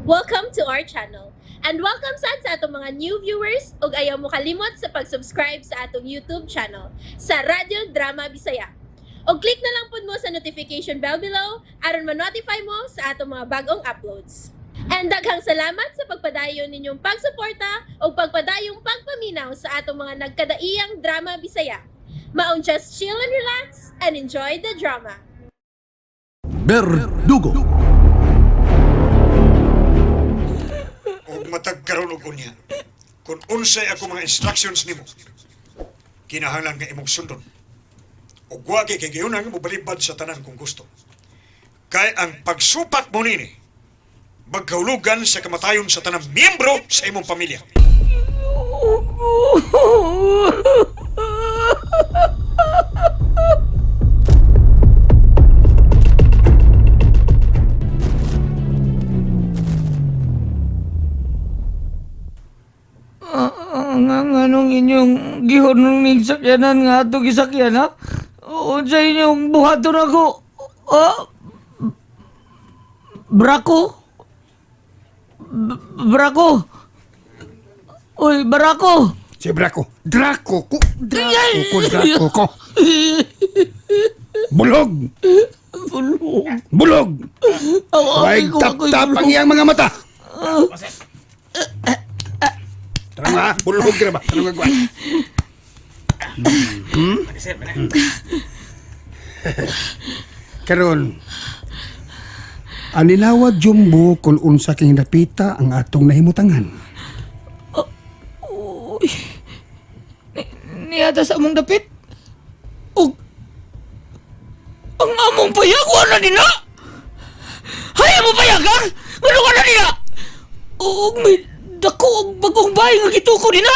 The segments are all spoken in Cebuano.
Welcome to our channel. And welcome sad sa atong mga new viewers ug ayaw mo kalimot sa pag-subscribe sa atong YouTube channel sa Radyo Drama Bisaya. Og click na lang pud mo sa notification bell below aron ma-notify mo sa atong mga bagong uploads. And daghang salamat sa pagpadayon ninyong pagsuporta ug pagpadayong pagpaminaw sa atong mga nagkadaiyang drama Bisaya. Maong just chill and relax and enjoy the drama. Berdugo. Og matag karon og unya. Kung unsay ako mga instructions nimo, kinahanglan nga imong sundon. Ug wa kay kay mo mobalibad sa tanan kung gusto. Kay ang pagsupak mo nini, magkahulugan sa kamatayon sa tanang miyembro sa imong pamilya. Ang anong inyong gihunong ning sakyanan nga ato gisakyan ha? Unsa inyong buhaton ako? Ah, brako? Brako? Uy, barako! Si Draco. Draco ko. Draco ko. Draco ko. Bulog. Bulog. Bulog. Ako, Huwag tap-tap ang iyang mga mata. Tara nga, bulog ka na ba? Tara nga, kuwan. Hmm? Karon, anilawa jumbo kung unsa king napita ang atong nahimutangan. Uy. Niyata sa among dapit. Og ang among payag wala nila. Hay mo payag ha? Ngano ka na nila? Og may dako og bagong bahay nga gituko nila.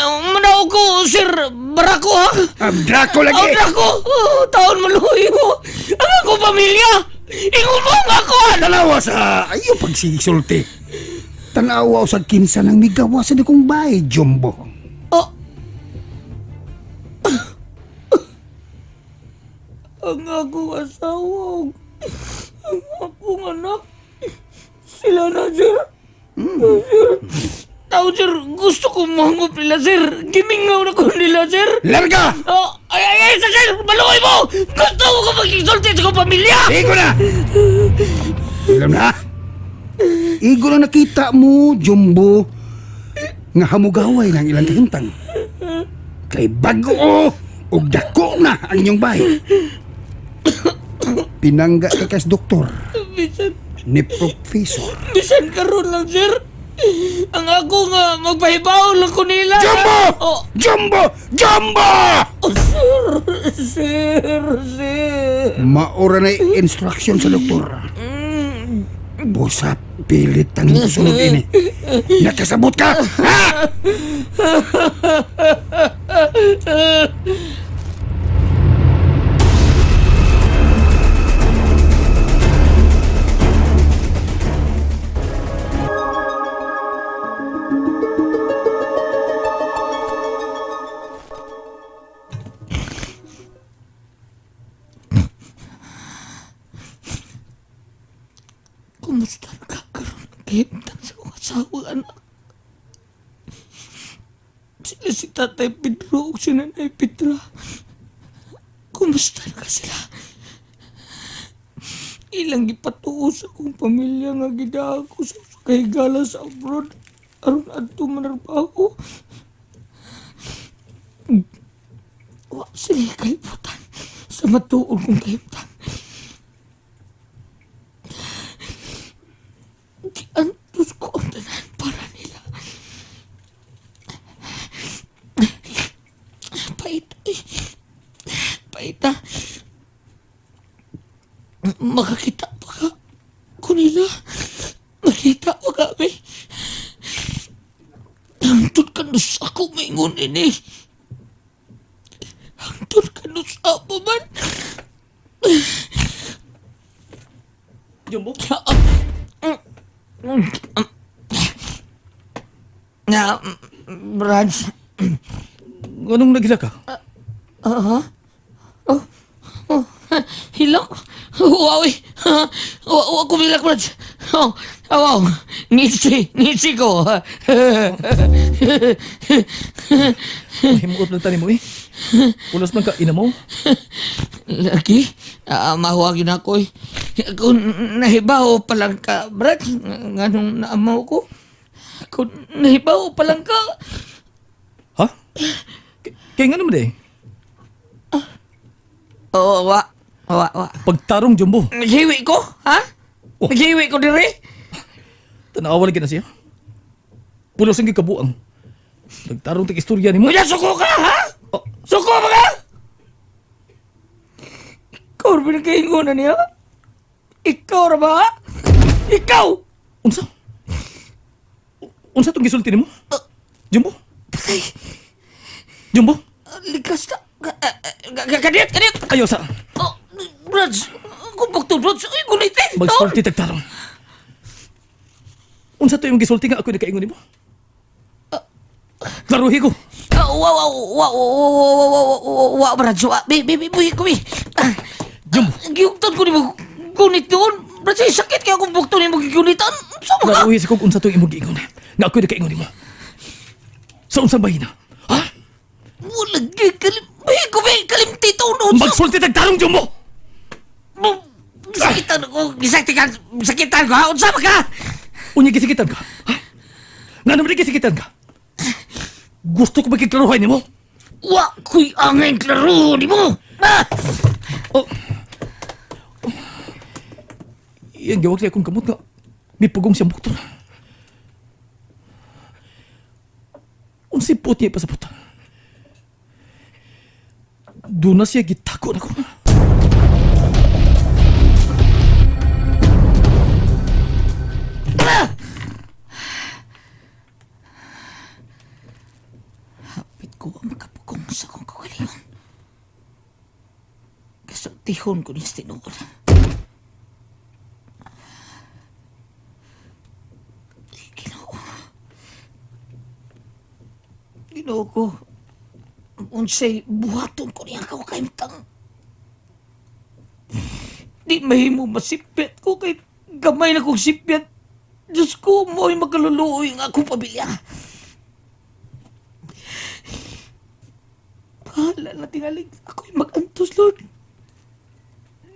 Manaog ko, Sir Barako ha? Ah, Draco lagi! Oh, Draco! Oh, taon maluhi mo! Ang akong pamilya! Ingon mo ang ako! Tanawa sa ayo pagsisulti. Tanawa sa kinsa nang migawa sa kong bahay, Jumbo. Oh. Ang akong asawa, ug ang akong anak, sila na, sir. Sir, tao, sir, gusto ko mangup nila, sir. Gimingaw na ko nila, sir. Larga! Oh, ay, ay, ay, sir, sir, malukoy mo! Gusto ko mag-insulti sa akong pamilya! Igo na! Alam na? Igo na nakita mo, Jumbo, nga hamugaway ng ilang kahimtang. Kay bago ug dako na ang inyong bahay. Pinangga kay kas doktor Bisan, ni professor. bisan karon lang, sir. Ang ako nga, magpahibaw lang ko nila. Jumbo! Oh, Jumbo! Jumbo! oh, sir, sir, sir. Maura na instruction sa doktor. Busa, pilit ang sunod ini. Nakasabot ka! Ha? Kumusta ka karon ang kahimtang sa akong asawa, anak? Sila si Tatay Pedro o si Nanay Petra. Kumusta na ka sila? Ilang gipatuo sa akong pamilya nga gidaa ko sa kahigala sa abroad aron adto manarbaho. Wa sila kalibutan sa matuod kong kahimtang. Giantos ko ang tanan para nila. Pait, eh. Paita. Makakita pa ka ko nila. Makita pa ka, eh. Hangtod ka na sa ako maingon ini. Hangtod ka na sa ako man. Jumbo? Na, Brad. Anong nagila ka? Ah, oh, oh, hilak. Wow, eh. Wa ko hilak, Brad. Oh, awaw, ngisi, ngisi ko. Mahimuot lang tani mo eh. Pulos man ka ina mo. Lagi, mahuwag yun ako eh. Kung nahibaw pa lang ka, Brad, nganong naamaw ko. Kung nahibaw pa lang ka, Ha? Kaya nga naman eh. Oo, wa, wa, wa. Pagtarong, Jumbo. Naghiwi ko, ha? Oh. Naghiwi ko dire. Tanawa lagi na siya. Pulos ang gikabuang. Nagtarong tag istorya ni mo. Unya, suko ka, ha? Oh. Suko ba ka? Ikaw ra ba nagkaingon na niya? Ikaw ra ba? Ikaw! Unsa? Unsa tong gisulti nimo? Jumbo? Patay. Jumbo? Likas na. Kadiyot, kadiyot! Ayaw sa. Oh, Brad, kumpok to, Brad. Ay, gulitin. Magsulti tagtarong. Unsa to yung gisulti nga ako nakaingon nimo? Klaruhi ko. Ah, wa, wa, wa, wa, wa, wa, wa, wa, Brad. Wa, bi, bi, bi, buhi ko, bi. Ah, Jumbo. Giugtod ko nimo gunit doon. Brad, ay, sakit kaya kung bukto nimo gigunitan. Sa mga? Klaruhi sa kog unsa to yung imong giingon. Nga ako nakaingon nimo. Sa unsang bahina? Ha? Wala, kalim, buhi ko, bi, kalimtito noon. Magsulti tagtarong, Jumbo. Sakitan ko, gisakitan, sakitan ko, ha? Unsa ba ka? Unya gisikitan ka? Ha? Nga naman gisikitan ka? Gusto ko makiklaruhay nimo? Wa ko'y angin klaro nimo. Ah! Oh. Iyang gawag siya akong kamot nga. May pugong siyang buktor. Unsay puti pa sa puta. Doon na siya gitako na ko. Hapit ko ang makapugong sa akong kagalingon. Kasultihon ko ni sa tinuod. Ginoo. Ginoo ko. Unsay buhaton ko niya ako kaimtang. Di mahimo masipyat ko kay gamay na kong sipyat. Diyos ko, mo'y makaluluoy ang akong pamilya. Bahala na tingalig. Ako'y mag-antos, Lord.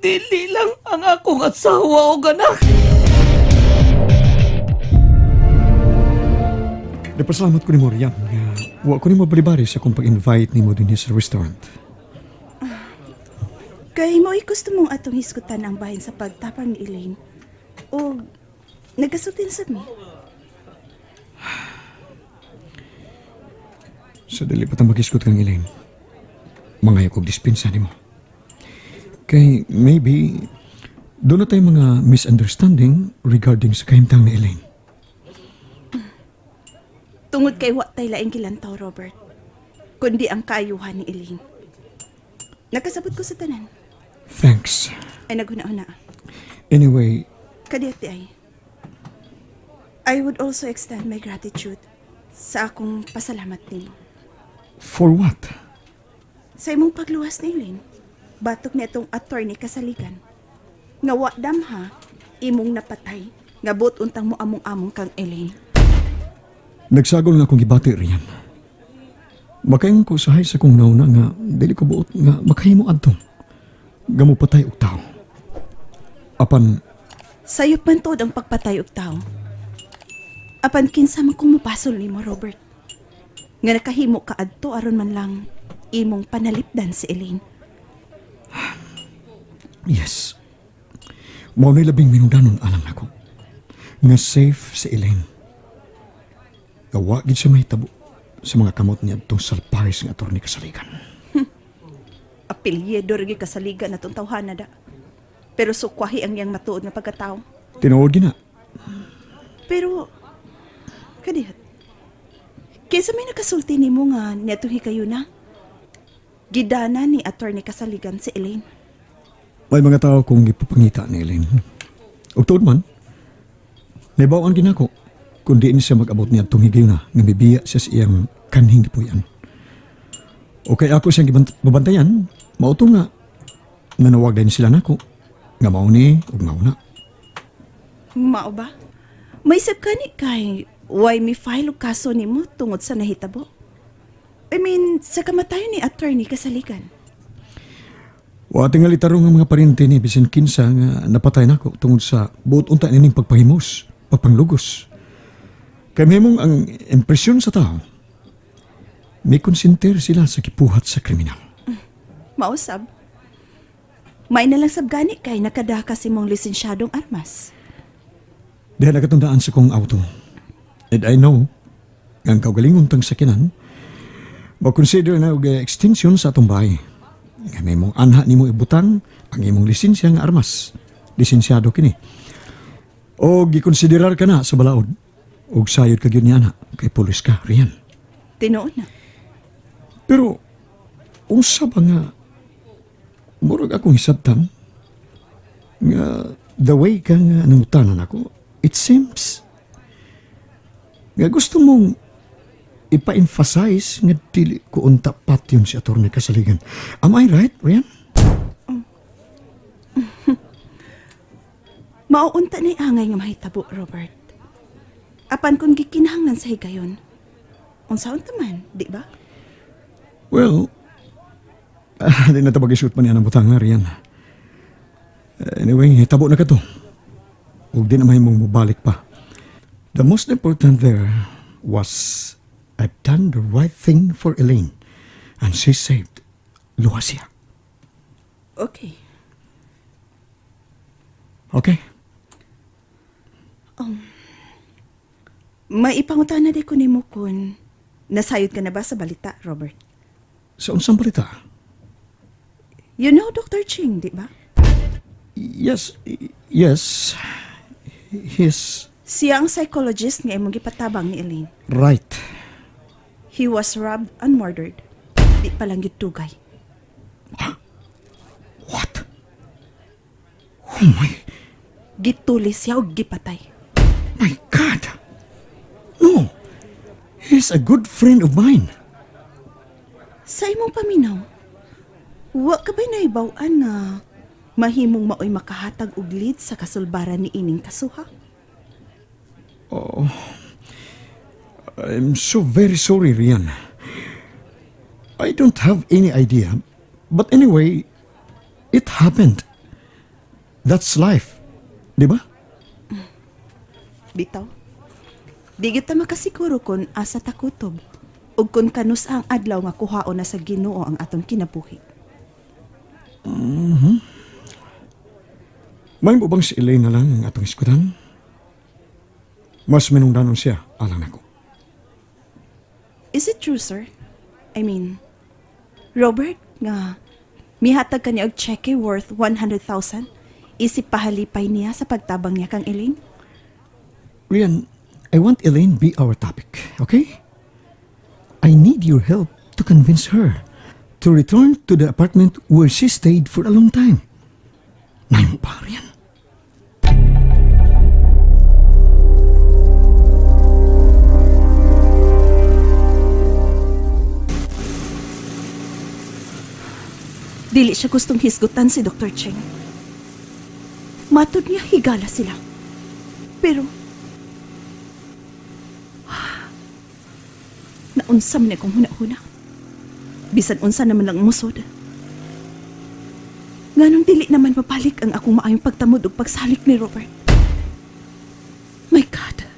Dili lang ang akong asawa o anak. Napasalamat ko ni Moriam nga wa ko nimo balibari sa akong pag-invite nimo dinhi sa restaurant. Kay mo'y gusto mong atong hisgutan ang bahin sa pagtapang ni Elaine. O nagkasulti na sad mi. Sa dili pa ta magisgot kang Elaine. Mangayo kog dispensa nimo. Kay maybe doon na tayo mga misunderstanding regarding sa kahimtang ni Elaine. Tungod kay wa tay laing gilantaw, Robert. Kundi ang kaayuhan ni Elaine. Nakasabot ko sa tanan. Thanks. Ay naghuna-huna. Anyway, Kadiyot di ay. I would also extend my gratitude sa akong pasalamat nimo. For what? Sa imong pagluwas ni Elaine, batok ni atong attorney kasaligan. Nga wa damha, imong napatay, nga buot untang mo among-among kang Elaine. Nagsagol nga akong gibati riyan. Makaingon ko usahay sa kong nauna nga dili ko buot nga makahimo adto. Gamo patay og tao. Apan Sayop man tuod ang pagpatay og tao. Apan kinsa man kung mupasol nimo, Robert. Nga nakahimo ka adto aron man lang imong panalipdan si Elaine. Yes. Mao ni labing minungdanon alang nako. Nga safe si Elaine. Nga wa gid siya mahitabo sa mga kamot niya atong salpares nga attorney kasaligan. Apelyido ra gyud kasaligan atong tawhana da. Pero sukwahi ang iyang matuod nga pagkatao. Tinuod gina. Pero kadiyot. Kaysa may nakasulti nimo nga niadtong hikayo na. Gidana ni attorney kasaligan si Elaine. May mga tao kong gipapangita ni Elaine. Ug tuod man, naibaw-an ginako kung diin siya mag-abot niya atong higayon na nga mibiya siya sa iyang kanhing gipuy-an. Okay, ako siyang babantayan, mauto nga nanawag din sila nako nga mao ni ug mao na. Mao ba? Maisip ka ni kay why mi file og kaso nimo tungod sa nahitabo? I mean, sa kamatayon ni attorney Kasaligan. Wa tingali tarong ang mga paryente ni bisin kinsa nga napatay nako tungod sa buot unta nining pagpahimos, pagpanglugos. Kay mahimong ang impresyon sa tao, may konsinter sila sa gipuhat sa kriminal. Mausab. May na lang sab gani kay nakadaka si mong lisensyadong armas. Diha nakatundaan sa kong auto. And I know, nga ang kaugalingon tang sakinan, makonsider na og extension sa atong bahay. Nga may mong anha nimo ibutang ang imong lisensya nga armas. Lisensyado kini. O gikonsiderar ka na sa balaod. Og sayod ka gyud ni ana kay pulis ka, Rian. Tinuod na. Pero unsa ba nga murag akong hisabtan nga the way ka nga nangutanan ako, it seems nga gusto mong ipa-emphasize nga dili ko unta patyon si Atty. Kasaligan. Am I right, Rian? Mauunta na'y angay nga mahitabo, Robert. Apan kung gikinahanglan sa higayon, unsaon ta man, di ba? Well, di na tabag isuot pa niya ng butang nga, Rian. Anyway, hitabo na ka to. Huwag di na mahimong mabalik pa. The most important there was I've done the right thing for Elaine and she saved luha siya. Okay. Okay? May ipangutana di ko nimo kun nasayod ka na ba sa balita, Robert? Sa unsang balita? You know Dr. Ching, di ba? Yes, yes. He's Siya ang psychologist nga imong gipatabang ni Elaine. right. He was robbed and murdered. Di pa lang gyud dugay. What? Oh my, Gituli siya og gipatay. my God! No! He's a good friend of mine. Sa imong paminaw, wa ka ba'y nahibaw-an nga mahimong maoy makahatag og lead sa kasulbaran ni ining kasuha? I'm so very sorry, Rian. I don't have any idea. But anyway, it happened. That's life. Di ba? Bitaw. Di gyud ta makasiguro kon asa ta kutob ug kon kanus ang adlaw nga kuhaon na sa Ginoo ang atong kinabuhi. May mo bang si Elaine na lang ang atong iskutan? Mas minungdanon siya, alang nako. Is it true, sir? I mean, Robert, nga mihatag ka niya og cheque worth 100,000 isip pahalipay niya sa pagtabang niya kang Elaine? Rian, I want Elaine be our topic, okay? I need your help to convince her to return to the apartment where she stayed for a long time. May mo pa, Rian? Dili siya gustong hisgutan si Dr. Cheng. Matod niya higala sila. Pero, naunsam na kong huna-huna. Bisan unsa naman lang musod. Nganong dili naman mapalik ang akong maayong pagtamod ug pagsalik ni Robert. My God.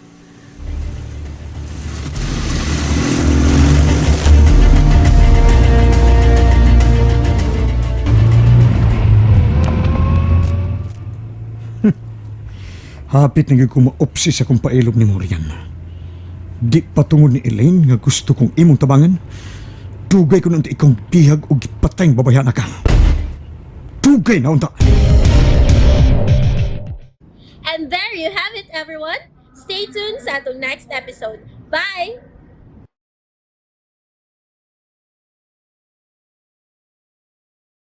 Hapit na gyud ko maopsi sa akong pailob ni Morian. Di pa tungod ni Elaine nga gusto kong imong tabangan. Dugay ko na unta ikong bihag og gipatayng babayhana ka. Dugay na unta. And there you have it, everyone. Stay tuned sa atong next episode. Bye!